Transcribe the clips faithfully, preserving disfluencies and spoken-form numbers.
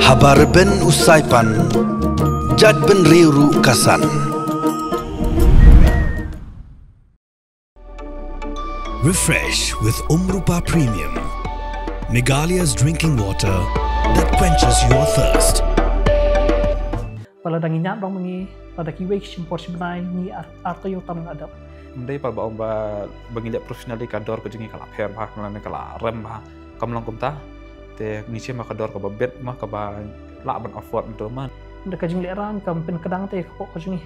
Haba rben u saipan, jait bynriew ruh ka san. Refresh with Umrupa Premium, Meghalaya's drinking water that quenches your thirst. Ba lada ngi ñiad rong ma ngi, lada kiwei ki shim por shim bnai, ngi ar, ar taïew tam nga dap. Ym dei pat ba ong ba, ba ngi leh professionally ka dor ka jong ngi ka la pher bha, lane ka la rem bha. Kam long kumta. Te ngi shim ha ka dor kaba bit ma, kaba lah ban afford mynta ma. Ynda ka jinglehraiñ kam pynkdang te ka pok ka jong ngi.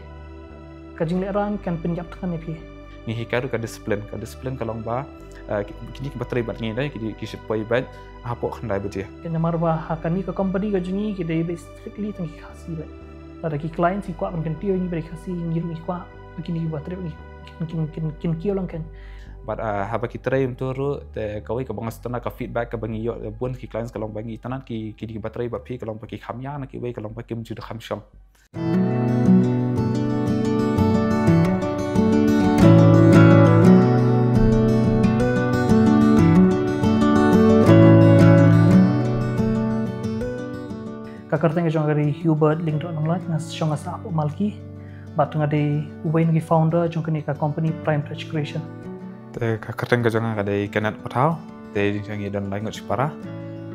Ka jinglehraiñ kan pynïap thngan ïa phi. Ngi hikai ruh ka discipline, ka discipline ka long ba, eh, ki, kine kiba trei bad ngi dei, ki, ki shait poi beit hapoh khyndai baje. Namar ba ha kane ka company ka jong ngi ki dei beit strictly tang ki Khasi beit. Lada ki clients ki kwah ban kyntiew ïa ngi beit Khasi, ngi ruh ngi kwah ba kine kiba trei bad ngi kin, kin, kin, kin kiew lang kein. But, uh, haba ki trei mynta ruh, te kawei kaba nga sngewtynnat ka feedback kaba ngi ïoh, eh, bun ki clients ka long ba ngi itynnad ki, kine kiba trei bad phi ka long ba ki kham ïa na kiwei ka long ba kim ju da kham shong. Ka kyrteng ka jong nga ka dei Hubert Lyngdoh Nonglait, nga shong nga sah hapoh Malki. Bad nga dei uwei na ki founder jong kane ka company Prime Touch Creation. Te ka kyrteng ka jong nga ka dei Kenneth Pathaw. Te jong ngi don lai ngut shipara.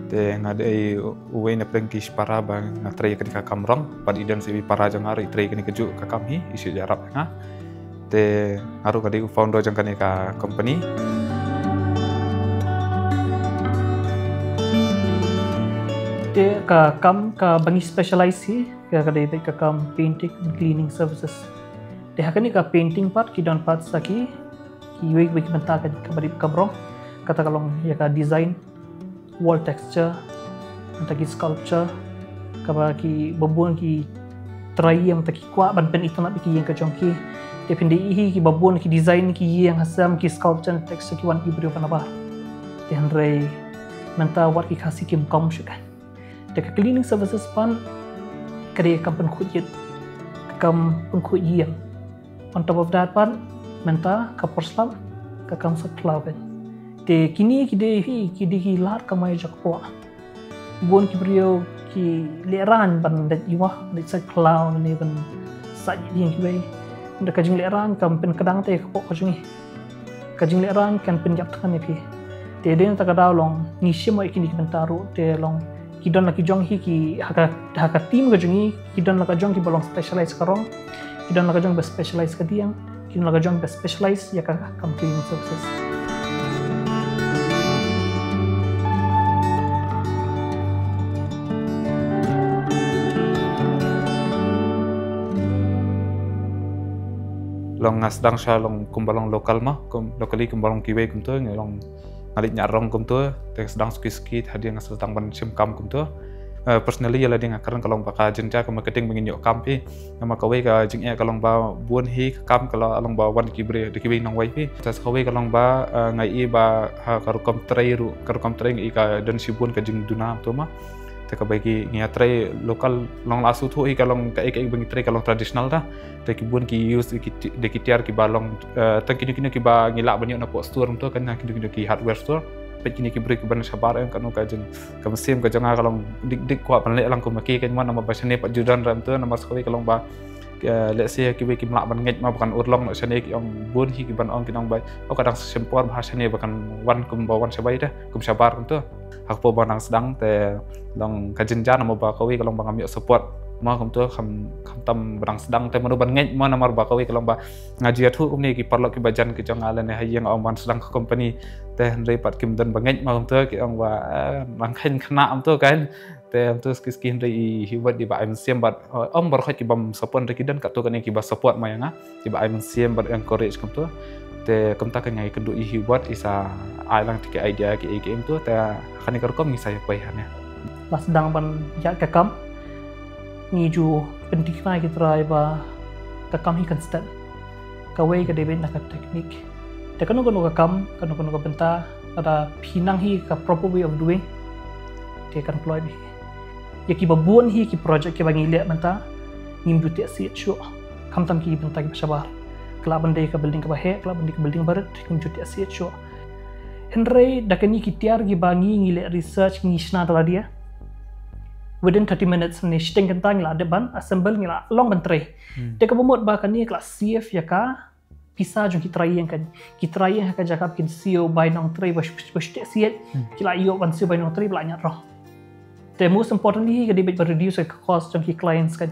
Te nga dei uwei na pdeng ki shipara ba nga trei kane ka kam rong. Bad i don sa iwei para jong nga ruh i trei kane kajuh ka kam hi, i shu ïarap ïa nga. Te nga ruh nga dei u founder jong kane ka company. Te ka kam kaba ngi specialize hi, ka, ka dei beit ka kam painting and cleaning services. Te ha kane ka painting pat ki don pat sa ki, kiwei kiwei ki bynta ka, kaba dei ka kam rong. Kata ka long ïa ka design, wall texture, mynta ki sculpture, kaba kiba bun ki trai ïing mynta ki kwah ban pynitynnad ïa ki ïing ka jong ki. Te phin da ïohi kiba bun ki design ki ïing ha sem, ki sculpture, texture ki wan ki briew ba nabar. Te hynrei mynta wat ki Khasi kim kam shuh kein. Te ka cleaning services pat ka dei ka kam pynkhuid ïit, ka kam pynkhuid ïing. On top of that pat, mynta ka por slap, ka kam sait khlaw kein. Te kine ki dei hi, ki dei ki lad kamai jong ka por. Bun ki briew ki lehraiñ ban leit ïa, leit sait khlaw ne ban sait ïing kiwei. Ynda ka jinglehraiñ kam pynkdang te ka pok ka jong ngi. Ka jinglehraiñ kan pynïap thngan ïa phi. Te dei na kata ka daw long ngi shim ïa kine ki bynta ruh, te long ki don la ki jong hi ki ha ka, ha ka team ka jong ngi, ki don la ka jong kiba long specialize ka rong, ki don la ka jong ba specialize ka diang, ki don la ka jong ba specialize ïa ka kam cleaning services. Long nga sdang sha long kumba long local ma, kum locally kumba long kiwei kumto, nga long nga leit ñiad rong kumto, te sdang suki suki, hadien nga sdang ban shim kam kumto. Eh, personally ïa lade nga kren ka long ba ka jynjar ka marketing ba ngin ïoh kam phi. Namar kawei ka jingeh ka long ba bun hi ka kam ka long ba wan da ki briew, da kiwei nongwei phi. Te sa kawei ka long ba, eh, nga i ba ha ka rukom trei ruh, ka rukom trei nga i ka don shibun ka jingduna kumto ma. Te kaba ki ngi ïa trei local long la shu thuh hi ka long kaei kaei ba ngi trei ka long traditional ta. Te ki bun ki use ki ti-, de ki tiar kiba long, eh, tang kino kino kiba ngi lah ban ïoh na pok store kumto, kan na kino kino ki hardware store. Peit kine ki briew kiba na shabar, eh, kano ka jing ka mynsiem ka jong nga ka long dik dik kwah ban leh lang kum ma ki, kan, namar ba shane pat ju don re kumto, namar sa kawei ka long ba, eh, let's say kiwei kim lah ban ngeit ma ba kan urlong noh shane, ki ong bun hi kiban ong, kin ong ba, oh, ka dang shim por bha shane ba kan wan kumba wan shabai te, kum shabar kumto. Ha ka por ba dang sdang te long ka jynjar namar ba kawei ka long ba ngam ïoh support ma kumto, kham, khamtam ba dang sdang te mano ban ngeit ma, namar ba kawei ka long ba nga ju ïathuh kumne ki paralok kiba jan ki jong nga lane ha ïing, ong ban sdang ka company te hynrei pat kim don ba ngeit ma kumto, ki ong ba, eh, nang khein khynnah kumto kan. Te kumto suki suki hynrei i Hubert i ba ai mynsiem bad, eh, ym baroh khoit kibym support, hynrei ki don katto katne kiba support ma ïa nga, kiba ai mynsiem bad encourage kumto. Te kumta ka ngi ïakynduh i Hubert, i sa ai lang ki idea kiei kiei kumto, te ha kane ka rukom ngi sa ïa poi hangne. La sdang ban ïaid ka kam, ngi ju pyntip na ki trai ba ka kam hi kan step. Kawei ka dei beit na ka technique. Te kano kano ka kam, kano kano ka bynta, lada phi nang hi ka proper way of doing, te kan kloi beit. Ïa kiba bun hi ki project kiba ngi leh mynta, ngim ju teh siat shuh. Khamtam ki bynta kiba shabar. Ka lah ban dei ka building kaba heh, ka lah ban dei ka building barit, ngim ju teh siat shuh. Hynrei da kane ki tiar kiba ngi ngi leh research ngi shna da lade, within thirty minutes ne shiteng kynta ngi la dep ban assemble, ngi la long ban trei. Te kaba mut ba kane ka la save ïa ka pisa jong ki trai ïing kan. Ki trai ïing ha ka jaka ba kin siew bai nongtrei ba shu- ba shu teh siej, ki la ïoh ban siew bai nongtrei ba la ñiad rong. Te most importantly ka dei beit ba reduce ka cost jong ki clients kan.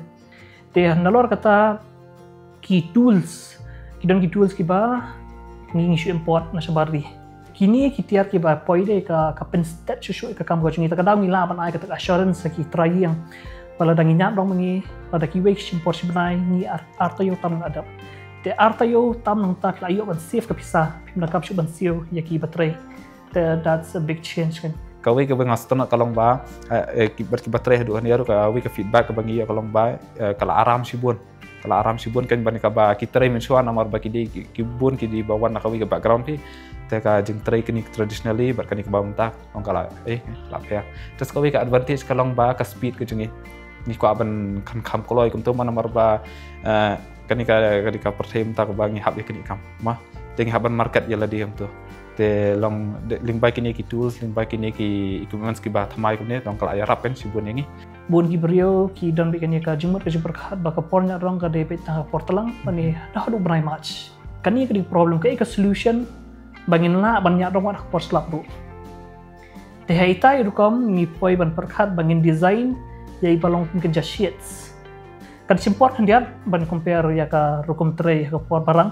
Te nalor kata ki tools, ki don ki tools kiba ngi ngi shu import na shabar ri. Kine ki tiar kiba poi de ka ka pynstet shuh shuh ka kam ka jong ngi, te ka daw ngi lah ban ai kata ka assurance ha ki trai ïing ba lada ngi ñiad rong ma ngi, lada kiwei ki shim por shi bnai, ngi ar- arta ïoh tam nang adap. Te arta ïoh tam nangta phi la ïoh ban save ka pisa, phim donkam shuh ban siew ïa ki ba trei. Te that's a big change kan. Kawei kaba nga sngewtynnat ka long ba, eh, eh, ki bad ki ba trei haduh hangne ruh kawei ka feedback kaba ngi ïoh ka long ba, eh, ka la aram shibun. Ka la aram shibun kan ban kaba ki trei mynshuwa namar ba ki dei ki, ki bun ki dei ba wan na kawei ka background phi. Te ka jingtrei kane traditionally bad kane kaba mynta long ka la, eh, la pher. Te sa kawei ka advantage ka long ba ka speed ka jong ngi. Ngi kwah ban kham kham kloi kumto namar ba, eh, kane ka, kane ka pyrthei mynta kaba ngi hap ïa kane ka kam. Ma, te ngi hap ban market ïa lade kumto. Te long de- lyngba kine ki tools, lyngba kine ki equipments kiba thymmai kumne, long ka la ïarap kan shibun ïa ngi. Bun ki briew ki don beit kane ka jingmut ka jingpyrkhat ba ka por ñiad rong ka dei beit tang ka por tlang, mane da haduh bnai March. Kane ka dei problem, kaei ka solution ba ngin lah ban ñiad rong wat ha ka por slap ruh. Te ha ita i rukom ngi poi ban pyrkhat ba ngin design ïa i ba long kum ka ja shades. Kan shim por khyndiat ban compare ïa ka rukom trei ha ka por ba rang.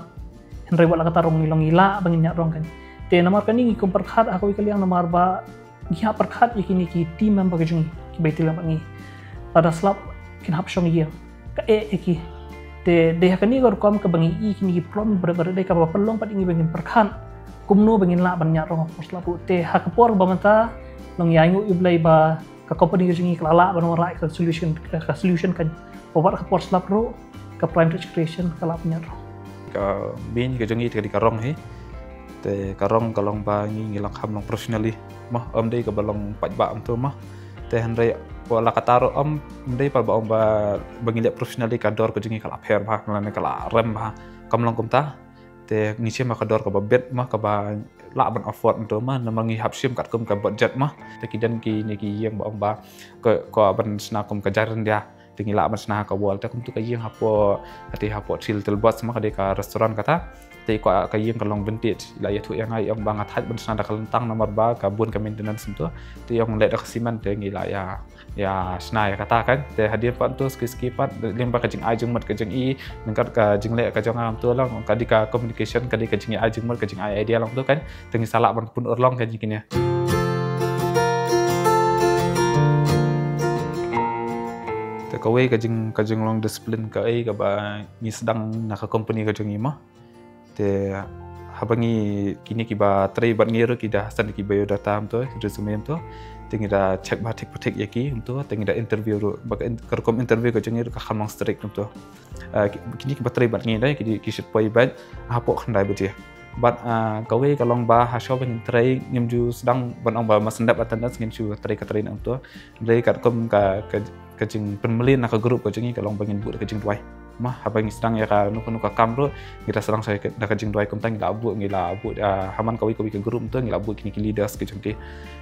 Hynrei wat la katta ruh ngi long ngi lah ba ngin ñiad rong kan. Te namar kane ngi kum pyrkhat ha kawei ka liang namar ba ngi hap pyrkhat ïa kine ki team member ka jong ngi kiba ïatrei lang bad ngi. Lada slap kin hap shong ïing, kaei ïa ki. Te dei ha kane ka rukom kaba ngi i kine ki problem ba dei kaba pynlong pat ïa ngi ba ngin pyrkhat kumno ba ngin lah ban ñiad rong ha ka por slap ruh. Te ha ka por ba mynta long ïa ainguh ïa U Blei ba ka company ka jong ngi ka la lah ban wanrah ka solution, ka solution kan, ba wat ha ka por slap ruh ka Prime Touch Creation ka lah ban ñiad rong. Ka main ka jong ngi te ka dei ka rong hi. Te ka rong ka long ba ngi ngi long kham long professionally. Mo, ym dei kaba long paidbah kumto mo. Te hynrei wat la katta ruh ym dei pat ba ong ba, ba ngi leh professionally ka dor ka jong ngi ka la pher bha lane ka la rem bha. Kam long kumta. Te ngi shem ba ka dor kaba bit mo, kaba lah ban afford kumto mo, namar ngi hap shim katkum ka budget mo. Te ki don kine ki ïing ba ong ba ka, ka ban shna kum ka jar ryndia. Te ngi lah ban shna ha ka wall. Te kumto ka ïing hapoh, hati hapoh Three Little Birds mo, ka dei ka restaurant kata. Te ka, ka ïing ka long vintage. I la ïathuh ïa nga, i ong ba nga thait ban shna da ka lyntang namar ba ka bun ka maintenance kumto. Te i ong leh da ka cement, te ngi la ïa, ïa shna ïa kata kan. Te hadien pat kumto suki suki pat lyngba ka jingai jingmut ka jong i, ryngkat ka jingleh ka jong nga kumto lang, ka dei ka communication, ka dei ka jingai jingmut, ka jingai idea lang kumto kan. Te ngi sa lah ban pynurlong kan ïa kine. Te kawei ka jing, ka jinglong discipline kaei kaba ngi sdang na ka company ka jong ngi mo. Te haba ngi, kine kiba trei bad ngi ruh ki da send ki biodata kumto, resume kumto. Te ngi da check bha thik pa thik ïa ki kumto, te ngi da interview ruh, ba ka in-, ka rukom interview ka jong ngi ruh ka kham long strict kumto. Ah, ki, kine kiba trei bad ngi dei, ki, ki shu poi beit hapoh khyndai baje. Bad, ah, kawei ka long ba hashuwa ba ngin trei ngim ju sdang ban ong ba must have attendance, ngin shu trei ka trei na kumto. Hynrei katkum ka, ka, ka jingpynmlien na ka group ka jong ngi ka long ba ngin buh da ka jingduwai. Mo, haba ngi sdang ïa kano kano ka kam ruh, ngi da sdang sa da ka jingduwai, kumta ngi la buh, ngi la buh, ah, ha man kawei kawei ka group kumto ngi la buh kine ki leaders ki jong ki.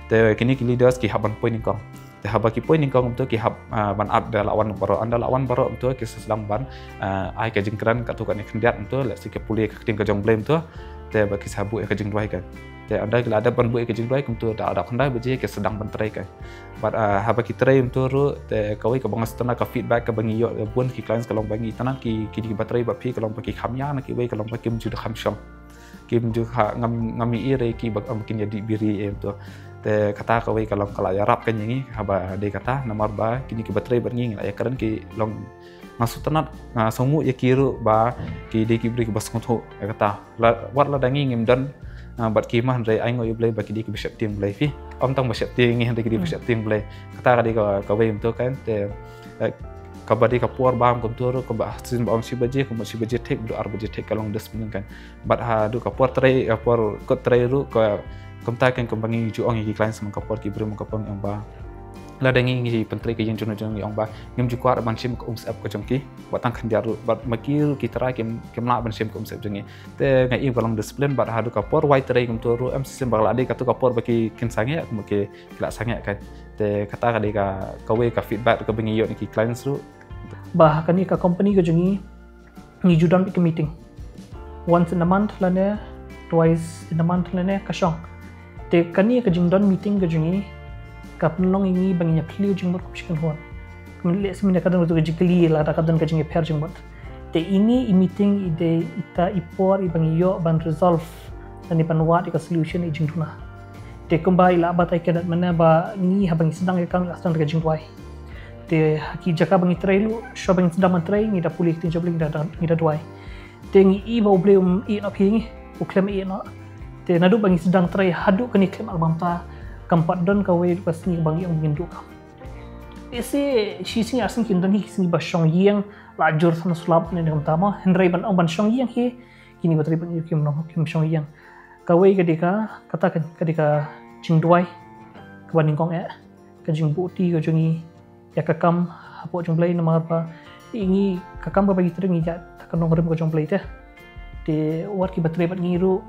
Te kine ki leaders ki hap ban poi nyngkong. Te haba ki poi nyngkong kumto ki hap, ah, ban ap da la wan baroh, ynda la wan baroh kumto ki sa sdang ban, ah, ai ka jingkren katto katne khyndiat kumto, lehse ki pule ka ktien ka jong U Blei kumto. Te ba ki sa buh ïa ka jingduwai kan. Te ynda ki la dep ban buh ïa ka jingduwai kumto da, da khyndai baje ki sdang ban trei kan. Bad, ah, haba ki trei kumto ruh, te kawei kaba nga sngewtynnat ka feedback kaba ngi ïoh, eh, bun ki clients ka long ba ngi tynnat ki, ki dei kiba trei bad phi ka long ba ki kham ïa na kiwei ka long ba kim ju da kham shong. Kim ju ha ngam, ngam ïohi re ki ba, ba kin ïa dih biri eh kumto. Te kata kawei ka long ka la ïarap kan ïa ngi haba dei kata namar ba kine kiba trei bad ngi ngi la ïakren ki long Nga sngewtynnat, nga sngewnguh ïa ki ruh ba ki dei ki briew kiba sngewthuh ïa kata. La, wat lada ngi ngim don, ah, bad ki, hynrei ainguh ïa U Blei ba ki dei kiba sheptieng Blei phi. Ym tang ba sheptieng ngi, hynrei ki dei ba sheptieng Blei. Kata ka dei ka, kawei kumto kan te, eh, kaba dei ka por ba kumto ruh kaba shisien ba ong shi baje, kumba shi baje thik, haduh ar baje thik ka long discipline kan. Bad haduh ka por trei, ka por kut trei ruh ka kumta kan kumba ngi ju ong ïa ki clients man ka por, ki briew man ka por ngi ong ba Lada ngi ngi pyntrei ka ïing jong ngi jong ngi ong ba ngim ju kwah ban shim ka umsyep ka jong ki, wat tang khyndiat ruh, bad ma ki ruh ki trai kim, kim lah ban shim ka umsyep jong ngi. Te nga i ba long discipline bad haduh ka por wai trei kumta ruh em shisien ba ka la dei katu ka por ba ki kin sangeh, kumba ki, ki la sangeh kai. Te kata ka dei ka, kawei ka feedback kaba ngi ïoh na ki clients ruh. Ba ha kane ka company ka jong ngi, ngi ju don ka meeting once in a month lane twice in a month lane ka shong. Te kane ka jingdon meeting ka jong ngi ka pynlong ïa ngi ba ngin ïa phylliew jingmut kum shi kynhun. Kumne lehse mynne ka don katu ka jingkylli lada ka don ka jingïapher jingmut. Te ine i meeting i dei ita i por iba ngi ïoh ban resolve lane ban wad ïa ka solution ïa i jingduna. Te kumba i la batai kane mynne ba ngi haba ngi sdang ïa ka kam i la sdang da ka jingduwai. Te ha ki jaka ba ngi trei ruh, shuwa ba ngin sdang ban trei, ngi da pule ïa ka ktien jong U Blei, ngi da, ngi da duwai. Te ngi i ba U Blei um ïehnoh ïa ngi, u khlem ïehnoh. Te naduh ba ngi sdang trei haduh kane khlem ar bam ta, kam pat don kawei ka sngi ba ngi ong ngin duh kam. Te shi, shi sngi ar sngi kin don hi ki sngi ba shong ïing, la jur san slap ne ne kumta mo, hynrei ban ong ban shong ïing hi, kine ba trei ban ïoh kim long, kim shong ïing. Kawei ka dei ka, kata ka, ka dei ka jingduwai kaba nyngkong eh, ka jingbuhti ka jong ngi ïa ka kam hapoh jong U Blei namar ba ïa ngi ka kam kaba ngi trei ngi ïa ka nongrim ka jong U Blei te. Te wat kiba trei bad ngi ruh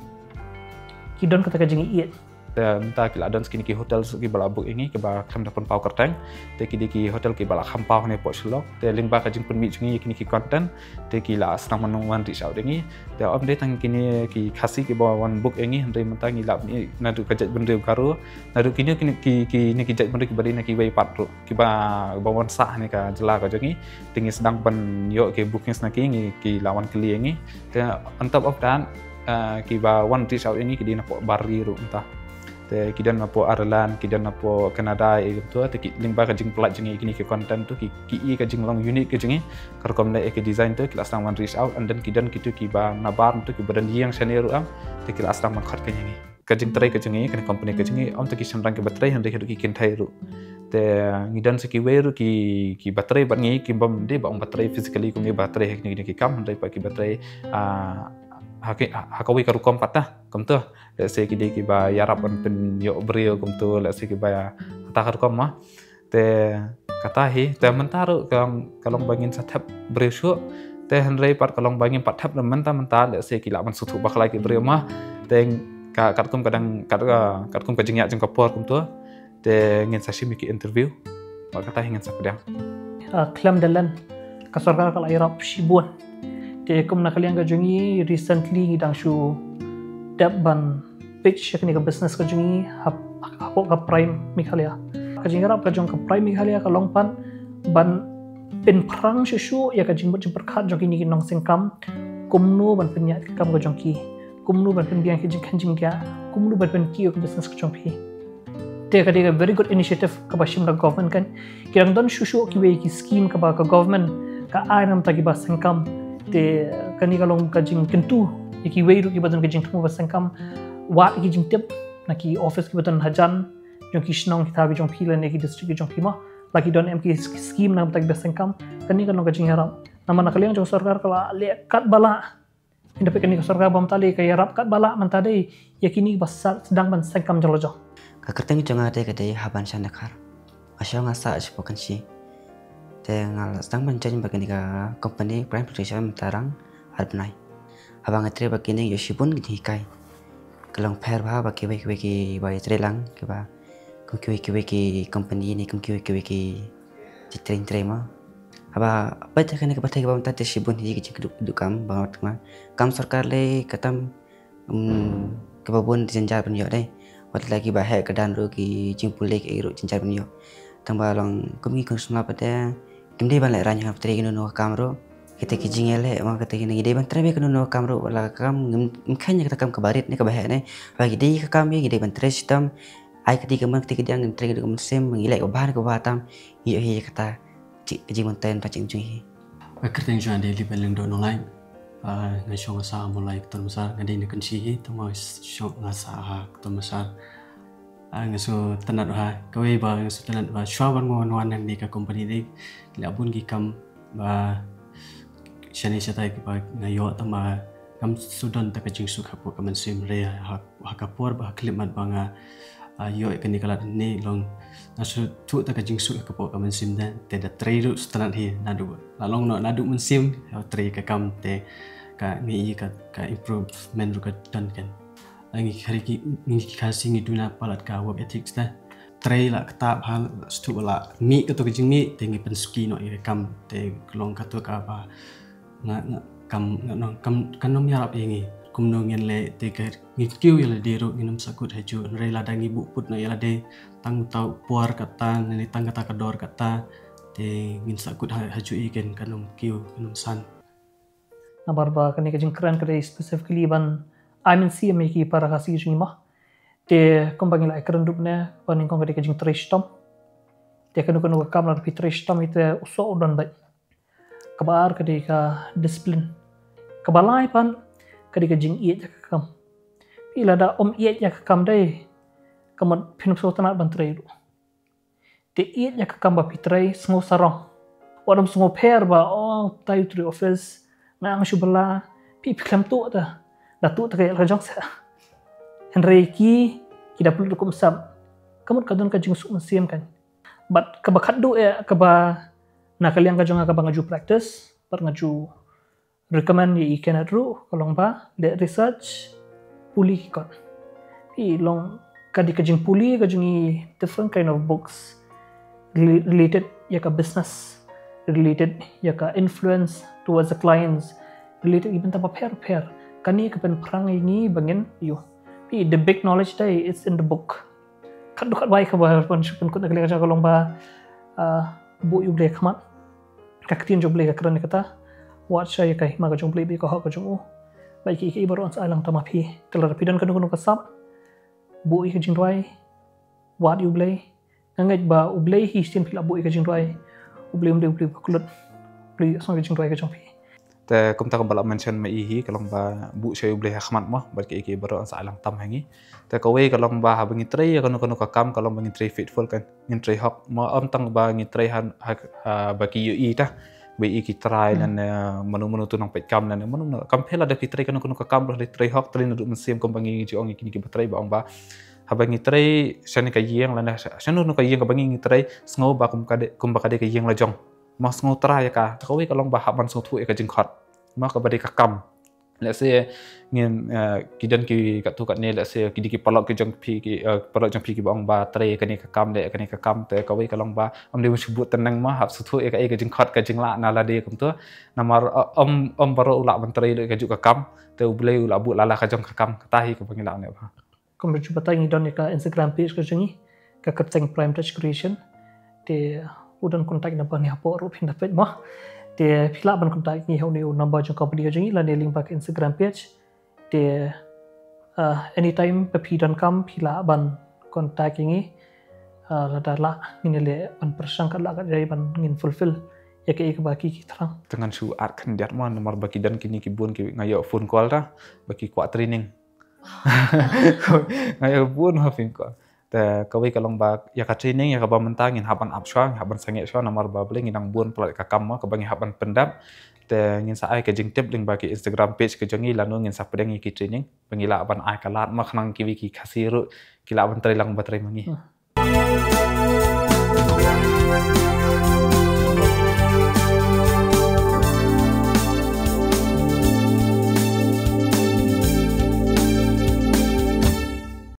ki don kata ka jingïeit. Te mynta ki la don sa kine ki hotel kiba la book ïa ngi kiba khlem da pynpaw kyrteng. Te ki dei ki hotel kiba la kham paw hangne hapoh Shillong. Te lyngba ka jingpynmih jong ngi ïa kine ki content te ki la sdang ban wan reach out ïa ngi. Te ym dei tang kine ki Khasi kiba wan book ïa ngi, hynrei mynta ngi la pyni naduh ka jaitbynriew Garo, naduh kine, kine ki, kine ki jaitbynriew kiba dei na kiwei pat ruh, kiba, ba wan sah hangne ka jylla ka jong ngi. Te ngi sdang ban ïoh ki bookings na ki, ngi, ki la wan kylli ïa ngi. Te on top of that, eh, kiba wan reach out ïa ngi ki dei napoh bar ri ruh mynta. Te ki don napoh Ireland, ki don napoh Canada, ïa kumta, te ki lyngba ka jingpynlait jong ngi ïa kine ki content tu, ki, ki i ka jinglong unique ka jong ngi, ka rukom leh ïa ki design tu, ki la sdang ban reach out, and then ki don kitu kiba nabar tu, kiba don ïing shane ruh em, te ki la sdang ban khot kynnoh ïa ngi. Ka jingtrei ka jong ngi, kane company ka jong ngi, ym tang ki shynrang kiba trei, hynrei haduh ki kynthei ruh. Te ngi don sa kiwei ruh ki, kiba trei bad ngi, kiba ym dei ba ong ba trei physically kum ngi ba trei ha kine, kine ki kam, hynrei pat kiba trei, ah, ha ki, ha kawei ka rukom pat ta, kumta. Let's say ki dei kiba ïarap ban pynïoh briew kumta, let's say kiba ïa, kata ka rukom mo. Te kata hi, te mynta ruh ka, ka long ba ngin sa thep briew shuh. Te hynrei pat ka long ba ngim pat thep na mynta mynta, let's say ki lah ban sngewthuh bakla ki briew mo. Te ka, katkum ka dang, kat, ka, katkum ka jingïaid jong ka por kumta. Te ngin sa shim ïa ki interview. Bad kata hi ngin sa pdiang. Ah, khlem da len, ka sorkar ka la ïarap shibun. Te kum na ka liang ka jong ngi recently ngi dang shu dep ban pitch ïa kane ka business ka jong ngi hap, hapoh ka Prime Meghalaya. Ka jingïarap ka jong ka Prime Meghalaya ka long pat ban pynphrang shuh shuh ïa ka jingmut jingpyrkhat jong kine ki nongseng kam, kumno ban pynïaid ka kam ka jong ki, kumno ban pynbiang ki jingkheiñ jingkhiah, kumno ban pynkiew ïa ka business ka jong phi. Te ka dei ka very good initiative kaba shim da government kan. Ki dang don shuh shuh kiwei ki scheme kaba ka government ka ai na bynta kiba seng kam. Te kane ka long ka jingkyntu ïa kiwei ruh kiba don ka jingthmu ba seng kam, wad ki jingtip na ki office kiba don hajan jong ki shnong ki thaw ki jong phi lane ki district ki jong phi mo. La ki don em ki scheme na bynta kiba seng kam. Kane ka long ka jingïarap. Namar na ka liang jong sorkar ka la leh katba lah. Hynda peit kane ka sorkar ba mynta lei ka ïarap katba lah mynta dei ïa kine ba sa sdang ban seng kam jong la jong. Ka kyrteng jong nga dei ka dei Haban Shandakhar. Nga shong nga sah shapoh Kynshi. Te nga la sdang ban join bad kane ka company Prime Production mynta dang ar bnai. Haba nga trei bad kine nga ïoh shibun ki jinghikai. Ka long pher bha bad kiwei kiwei kiba ïatrei lang kiba kum kiwei kiwei ki company ne kum kiwei kiwei ki jingtrei trei mo. Haba peit ha kane ka pyrthei kaba mynta te shibun hi ki jingkyrduh kyrduh kam ba nga ong ma. Kam sorkar lei ka tam, um, kaba bun jynjar ban ïoh dei. Wat la kiba heh kyrdan ruh ki jingpule ki ruh jynjar ban ïoh. Tang ba long kum ngi khun samla pat te kim dei ban lehraiñ ha pyrthei kino kino ka kam ruh. Kita ki jingïaleh ma kita ki ngi dei ban trei beit kino kino ka kam ruh, wat la ka kam ngim, ngim kheiñ ïa kata ka kam kaba rit ne kaba heh ne. Haba ki dei ka kam ngi dei ban trei shitom. Ai kata ka mon kata ka diang ngin trei ka dei ka mynsiem, ngi leh kaba bha ne kaba bha tam, ngi ïoh hi ïa kata ka jingmyntoi na ka jingim jong ngi. Ka kyrteng jong nga dei Liban Lyngdoh Nonglait. Ah, nga shong nga sah ha Mawlai Ktonmasar, nga dei na Kynshi hi, tang ba nga shong nga sah ha Ktonmasar. Ah, nga sngewtynnat bha, kawei ba nga sngewtynnat bha shuwa ban wan wan hangne ka company dei, ki la bun ki kam ba shane shatai kiba nga ïoh tang ba ngam shu don ta ka jingsuk hapoh ka mynsiem re ha, ha ka por ba ha khyllipmat ba nga Ah, ïoh ïa kane ka lad ne long, nga shu thuh ta ka jingsuk ha ka pok ka mynsiem da, te da trei ruh sngewtynnat hi naduh. La long noh naduh mynsiem, ïa trei ka kam te ka ngi i ka, ka improvement ruh ka don kan. Ah, ngi ki Khasi, ngi ki Khasi ngi duna palat ka work ethics da. Trei la ktah ha, shu la mih kato ka jingmih, te ngi pynsuki noh ïa ka kam, te ka long kato kaba nga, nga, kam, nga, nong, kam, kan ym ïarap ïa ngi. Kumno ngin leh te ka ngi kiew ïa lade ruh ngin ym sahkut hajuh. Hynrei lada ngi buh put noh ïa lade tang uta u por kata, ne tang kata ka dor kata, te ngin sahkut ha, hajuh ïa ken, kan ym kiew, kan ym san. Namar ba kane ka jingkren ka dei specifically ban ai mynsiem ïa ki para Khasi jong ngi mo. Te kumba ngi la kren ruh ne, ba nyngkong ka dei ka jingtrei shitom. Te kano kano ka kam lada phi trei shitom ïa te u soh u don beit. Kaba ar ka dei ka discipline. Kaba lai pat ka dei ka jingïeit ïa ka kam. Phi lada ym ïeit ïa ka kam dei, ka mut phin ym sngewtynnat ban trei ruh. Te ïeit ïa ka kam ba phi trei, sngew sarong. Wat ym sngew pher ba, oh, tai u trei office, nga ang shu bylla, phi, phi khlem tuh ta. Da tuh ta ka ïa la ka jong seh. Hynrei ki, ki da pynlut kum sap. Ka mut ka don ka jingsuk mynsiem kan. Bad kaba khatduh ïa kaba na ka liang ka jong nga kaba nga ju practice, bad nga ju recommend ïa i Kenneth ruh, ka long ba leh research, pule ki kot. Phi long ka dei ka jingpule ka jong i different kind of books rela-, related ïa ka business, related ïa ka influence towards the clients, related ïa ki bynta bapher bapher. Kane ka pynphrang ïa ngi ba ngin ïoh. Phi, the big knowledge today is in the book. Khatduh khatwai kaba pyn, pynkut na ka liang ka jong nga ka long ba, ah, buh ïa U Blei ha khmat. Ka ktien jong U Blei ka kren ïa kata. Wad shai ïa ka hima ka jong U Blei bad ïa ka hok ka jong u. Bad ïa kiei kiei baroh yn sa ai lang tam ha phi. Te lada phi don kano kano ka sap, buh ïa ka jingduwai. Wad ïa U Blei. Nga ngeit ba U Blei hi shisien phi la buh ïa ka jingduwai, U Blei, U Blei, U Blei bakhlad. U Blei u ïohsngew ïa ka jingduwai ka jong phi. Te kumta kumba la mention ma i hi, ka long ba buh shai U Blei ha khmat mo, bad kiei kiei baroh yn sa ai lang tam ha ngi. Te kawei ka long ba haba ngi trei ïa kano kano ka kam, ka long ba ngi trei faithful kan, ngin trei hok mo, ym tang ba ngi trei ha, ha, ha ba ki ïohi ta, ba i ki trai lane, eh, mano mano tu nongpeit kam lane, mano mano. Kam pher lada phi trei kano kano ka kam, lada trei hok, trei naduh mynsiem, kumba ngi ju ong ïa kine kiba trei ba ong ba haba ngi trei shane ka ïing lane shano shano ka ïing kaba ngi, ngi trei, sngew ba kum ka dei, kumba ka dei ka ïing la jong. Mo, sngew trai ïa ka. Te kawei ka long ba hap ban sngewthuh ïa ka jingkhot. Mo, kaba dei ka kam. Let's say ngin, eh, ki don ki katto katne, let's say ki dei ki paralok ki jong phi, ki, eh, paralok jong phi kiba ong ba trei kane ka kam, leh kane ka kam, te kawei ka long ba ym dei ban shu bud tneng mo, hap sngewthuh ïa kaei ka jingkhot ka jinglah na lade kumta. Namar, eh, ym, ym baroh u lah ban trei lut ïa kajuh ka kam, te U Blei u lah buh lala ka jong ka kam, kata hi kaba ngi lah ne ba. Kumba ju batai ngi don ïa ka Instagram page ka jong ngi, ka Kyrteng Prime Touch Creation. Te u don contact number ne hapoh ruh phin da peit mo. Te phi lah ban contact ngi ha une u number jong ka company ka jong ngi lane lyngba ka Instagram page. Te, ah, anytime ba phi donkam phi lah ban contact ïa ngi. Ah, lada lah ngin ïaleh ban pyrshang katba lah katba ban ngin fulfill ïa kaei kaba ki, ki thrang. Te ngan shu add khyndiat mo, namar ba ki don kine ki bun ki nga ïoh phone call ta ba ki kwah training. Nga ïoh bun ha phone call. Te kawei ka long ba ïa ka training ïa kaba mynta ngin hap ban ap shuwa, ngin hap ban sangeh shuwa, namar ba balei, ngi dang bun palat ka kam mo kaba ngi hap ban pyndap. Te ngin sa ai ka jingtip lyngba ki Instagram page ka jong ngi, lano ngin sa pdiang ïa ki training ba ngi lah ban ai ka lad mo, khnang kiwei ki Khasi ruh ki lah ban trei lang ba trei ma ngi. Hmm.